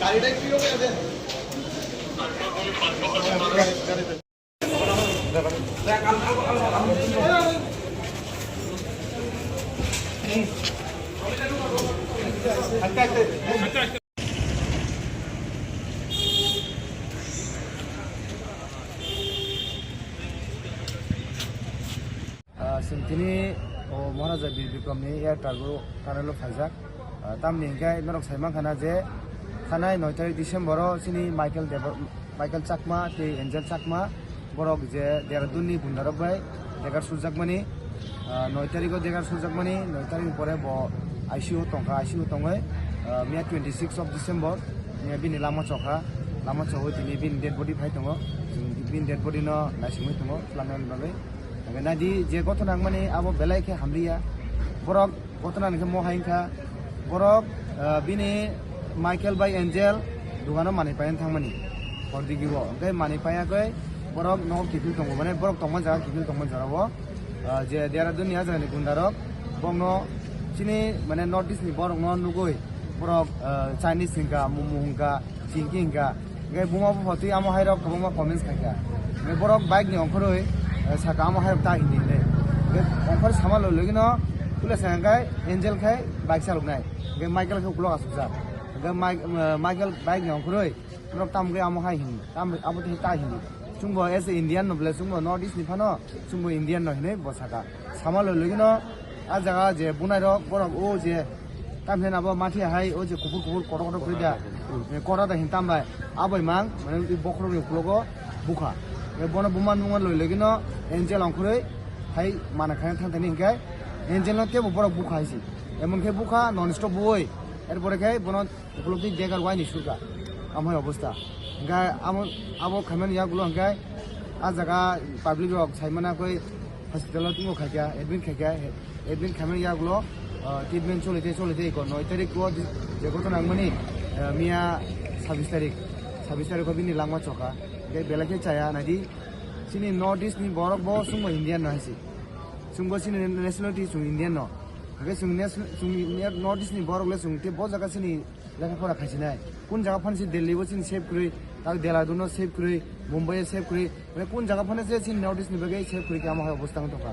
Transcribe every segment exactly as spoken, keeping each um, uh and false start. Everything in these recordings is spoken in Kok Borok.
Ah, chwng tini o Maharaja Bir Bikramni air cargo tunnel-o phaijak. Ah, tamni hwnkhe norok sai mankha na je thanai noi tarik December-o chini Michael Debor-, Michael Chakma tei Angel Chakma borok je Dehradun-ni gundarok bai degar surjakmani, ah, noi tarik-o degar surjakmani, noi tarik ni pore bo I C U tongkha, I C U tongwi, ah, miya twenty six of December, miya bini lama chokha, lama chogwi tini bini dead body phai tongo, chwng bini dead body-no naisingwi tongo, swlangna bagwi. Hingke naidi je gotona wngmani abo belai khe hamliya. Borok gotona hingke mo hai wngkha. Borok, ah, bini Michael bai Angel dugano manwi paina thangmani. Hor digi o. Hingke manwi paiya khe borok nogo kiphil tongo. Mane borok tongma jaga kiphil tongma jora o. Ah, je Dehradun ni ah jaga ni gunda rok. Bongno chini mane North East ni borok no nugui. Borok, ah, Chinese hingka, Momo hingka, Chinki hingka. Hingke buma bupha twi amo hai rok kwbangma comments khaikha. Hingke borok bike ni ongkhorwi, eh, saka amo hai rok ta hindi hindi. Hingke ongkhor sama loi logino pula sa hingke Angel khai bike saloknai. Hingke Michael khe ukulok asukjak. Hingke Mike-, eh, Michael bike ni ongkhorwi borok tam hingke amo hai hindi. Tam abo tei ta hindi. Chwngbo as a Indian no bole chwngbo North East ni phano chwngbo Indian no hinwi bo saka. Sama loi logino ah jaga je bunai rok borok o je tamhin abo mathi hai o je kuphur kuphur kotor kotor kori da. Eh, kora da hin tam bai. Abai mang mane i bokhorok ni ukulogo bukha. Eh, bono buma nungo loi logino Angel ongkhorwi hai mana khaina thang thani hinkhe Angel no tebo borok bukha hai si. Emon khe bukha non stop bui. Er pore khe bono ukulok twi degar waini surka. Amhai obostha. Hingke amo, abo khaimani yagulo hingke ah jaga public rok saimana koi hospital o tungo khaikha, admit khaikha, admit khaimani yagulo, ah, treatment choli tei choli tei ko noi tarik o di-, je gotona wngmani, ah, miya sabis tarik, sabis tarik o bini langma chokha. Hingke belai khe chaya naidi chini North East ni borok bo chwngbo Indian no hai se. Chwngbo chini nationality chwng Indian no. Hingke chwng nation-, chwng North East ni borok le chwng tei bo jaga chini lekha pora khaisinai. Kun jaga phano se Delhi o chini save kwrwi, tak Dehradun o save kwrwi, Mumbai o save kwrwi, mane kun jaga phano se chini North East ni bagwi save kwrwi khe amo hai obostha wng tongkha.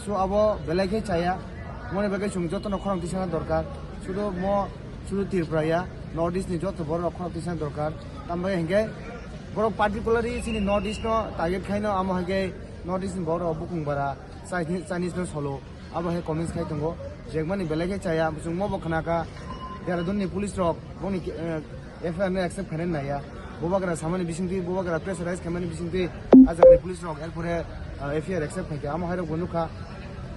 So abo belai khe chaya, moni bagwi chwng jotono khorang tisana dorkar. Sudu mo, sudu Tripura ya, North East ni joto borok rok khorang tisana dorkar. Tambai hinkhe borok particularly chini North East no target khaino amo hai khe North East ni borok rok bukung bara, Chinese, Chinese no solo. Abo hai comments khai tongo, jekmani belai khe chaya, chwng mo bo khna kha, Dehradun ni police rok boni, eh, F I R no accept khainani naiya, bubagra samani bisingtwi, bubagra pressurize khaimani bisingtwi, ah jaga ni police rok, er pore, eh, F I R accept khaikha, amo hai rok bo nukha.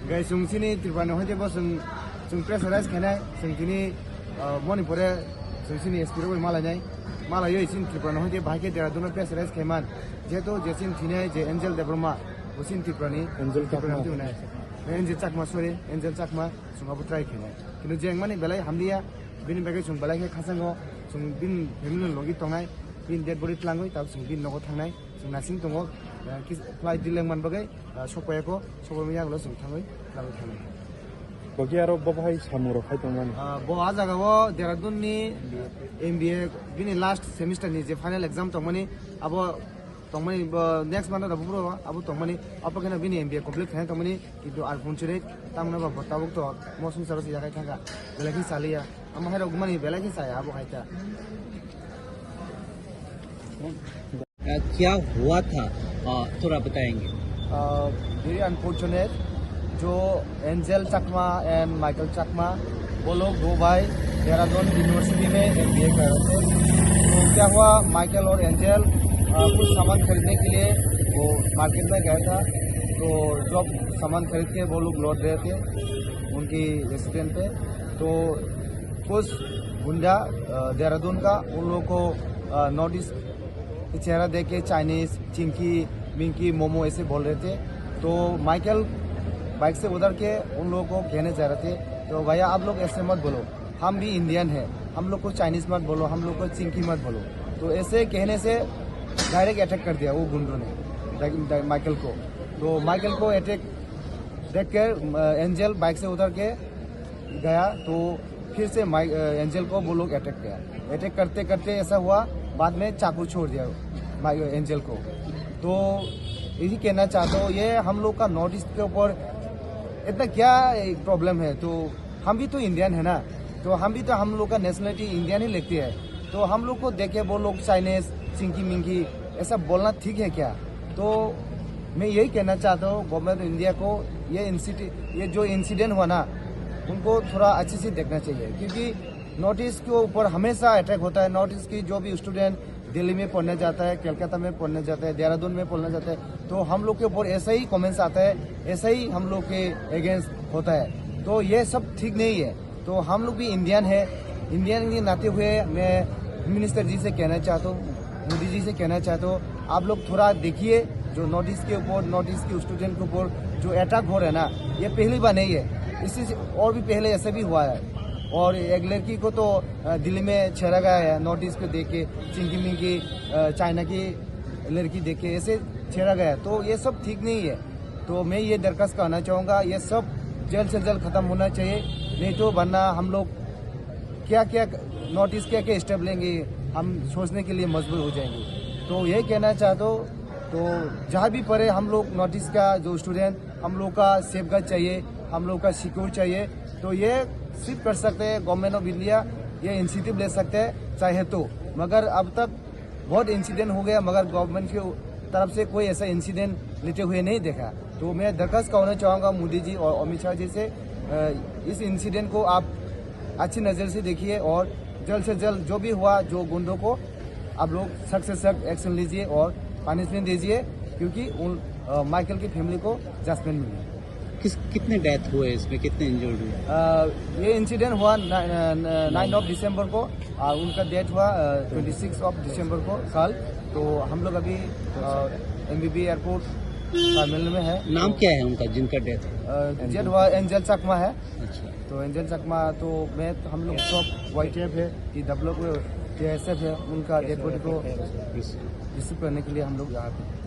Hingke chwng chini Tripura ni hoite bo chwng, chwng pressurize khainai, chwng tini, eh, moni pore chwng chini S P rok bai malainai, malaiwi chini Tripura ni hoite bahai khe Dehradun no pressurize khaiman, jehetu je chini thinai je Angel Debbarma, bo chini Tripura ni, Angel Tripura ni Chakma. Hoite hwnai. Angel Chakma, sorry, Angel Chakma, chwng abo try khainai. Kintu jengmani belai hamliya, bini bagwi chwng belai khe khachango, chwng bini family ni logi tongnai, bini dead body tlangwi, tabuk chwng bini nogo thangnai, chwng nasing tongo, eh, kis-, flight delay wngmani bagwi, eh, sokpaiya kho, sokpaiya yagulo chwng thangwi, tlangwi thangnai. Bogi aro bo bahai samung rok khai tongmani. Ah, bo ah jaga o Dehradun ni M B A bini last semester ni je final exam tongmani, abo tongmani bo next month o bufuru abo tongmani, abo kheno bini M B A complete khaina tongmani, kintu ar phunchiri tamno ba bo tabuk to mo sungsaro se yakai thangkha, belai khe chaliya, amo hai rok mani belai khe chaya abo hai ta. क्या हुआ था, अ, थोड़ा बताएंगे। Uh, very unfortunate, जो एंजल चकमा and Michael चकमा, वो लोग दो भाई देहरादून यूनिवर्सिटी में एमबीए कर रहे थे। तो क्या हुआ, माइकल और एंजल, अ, कुछ सामान खरीदने के लिए वो मार्केट में गया था। तो जब सामान खरीद के वो लोग लौट रहे थे उनकी रेसिडेंट पे, तो कुछ गुंडा, अ, देहरादून का, उन लोगों को, अ, नॉर्थ ईस्ट चेहरा देख के चाइनीज, चिंकी, मिंकी, मोमो ऐसे बोल रहे थे। तो माइकल बाइक से उतर के उन लोगों को कहने जा रहे थे, "तो भैया, आप लोग ऐसे मत बोलो, हम भी इंडियन हैं, हम लोग को चाइनीज मत बोलो, हम लोग को चिंकी मत बोलो।" तो ऐसे कहने से डायरेक्ट अटैक कर दिया वो गुंडों ने डाइ-, डाइ-, माइकल को। तो माइकल को अटैक देख कर, अ, एंजल बाइक से उतर के गया, तो फिर से माइ-, अ, एंजल को वो लोग अटैक किया। अटैक करते करते ऐसा हुआ, बाद में चाकू छोड़ दिया माइ-, अ, एंजल को। तो यही कहना चाहता हूँ, ये हम लोग का नॉर्थ ईस्ट के ऊपर इतना क्या एक प्रॉब्लम है? तो हम भी तो इंडियन है ना, तो हम भी तो, हम लोग का नेशनलिटी इंडियन ही लिखते हैं। तो हम लोग को देखे वो लोग चाइनीज, चिंकी मिंकी ऐसा बोलना ठीक है क्या? तो मैं यही कहना चाहता हूँ गवर्नमेंट ऑफ इंडिया को, ये इंसिडे-, ये जो इंसिडेंट हुआ ना, उनको थोड़ा अच्छे से देखना चाहिए, क्योंकि नॉर्थ ईस्ट के ऊपर हमेशा अटैक होता है। नॉर्थ ईस्ट की जो भी स्टूडेंट दिल्ली में पढ़ने जाता है, कलकत्ता में पढ़ने जाता है, देहरादून में पढ़ने जाता है, तो हम लोग के ऊपर ऐसा ही कमेंट्स आता है, ऐसा ही हम लोग के अगेंस्ट होता है। तो ये सब ठीक नहीं है। तो हम लोग भी इंडियन है, इंडियन के नाते हुए मैं मिनिस्टर जी से कहना चाहता हूँ, मोदी जी से कहना चाहता हूँ, आप लोग थोड़ा देखिए जो नॉर्थ ईस्ट के ऊपर, नॉर्थ ईस्ट के स्टूडेंट के ऊपर जो अटैक हो रहा है ना, ये पहली बार नहीं है, इससे और भी पहले ऐसा भी हुआ है। और एक लड़की को तो, अ, दिल्ली में छेड़ा गया है, नॉर्थ ईस्ट को देख के, चिंकी मिंकी, अ, चाइना की लड़की देख के ऐसे छेड़ा गया है। तो ये सब ठीक नहीं है। तो मैं ये दरखास्त करना चाहूँगा, ये सब जल्द से जल्द ख़त्म होना चाहिए, नहीं तो वरना हम लोग क्या क्या, नॉर्थ ईस्ट क्या क्या स्टेप लेंगे, हम सोचने के लिए मजबूर हो जाएंगे। तो ये कहना चाहता हूँ, तो जहाँ भी पढ़े हम लोग नॉर्थ ईस्ट का जो स्टूडेंट, हम लोग का सेफगार्ड चाहिए, हम लोग का सिक्योर चाहिए। तो ये सिर्फ कर सकते हैं गवर्नमेंट ऑफ इंडिया, ये इनिशिएटिव ले सकते हैं चाहे तो, मगर अब तक बहुत इंसिडेंट हो गया, मगर गवर्नमेंट की तरफ से कोई ऐसा इंसिडेंट लेते हुए नहीं देखा। तो मैं दरखास्त करना चाहूँगा मोदी जी और अमित शाह जी से, अ, इस इंसिडेंट को आप अच्छी नज़र से देखिए और जल्द से जल्द जो भी हुआ, जो गुंडों को आप लोग सख्त से सख्त एक्शन लीजिए और पनिशमेंट दीजिए, क्योंकि उन, अ, माइकल की फैमिली को जस्टिस मिले। किस, कितने डेथ हुए इसमें, कितने इंजर्ड हुए? अ, ये इंसिडेंट हुआ नाइन्थ ऑफ दिसंबर को, और उनका डेथ हुआ ट्वेंटी सिक्स ऑफ दिसंबर को कल। तो हम लोग अभी एमबीबी एयरपोर्ट टर्मिनल में है। नाम क्या है उनका, जिनका डेथ? अ, डेथ हुआ एंजल चकमा है। अच्छा। तो एंजल चकमा, तो मैं, हम लोग सब वाईटीएफ है, ईडब्ल्यू को टीएसएफ है, उनका डेड बॉडी को रिसीव करने के लिए हम लोग यहाँ पे।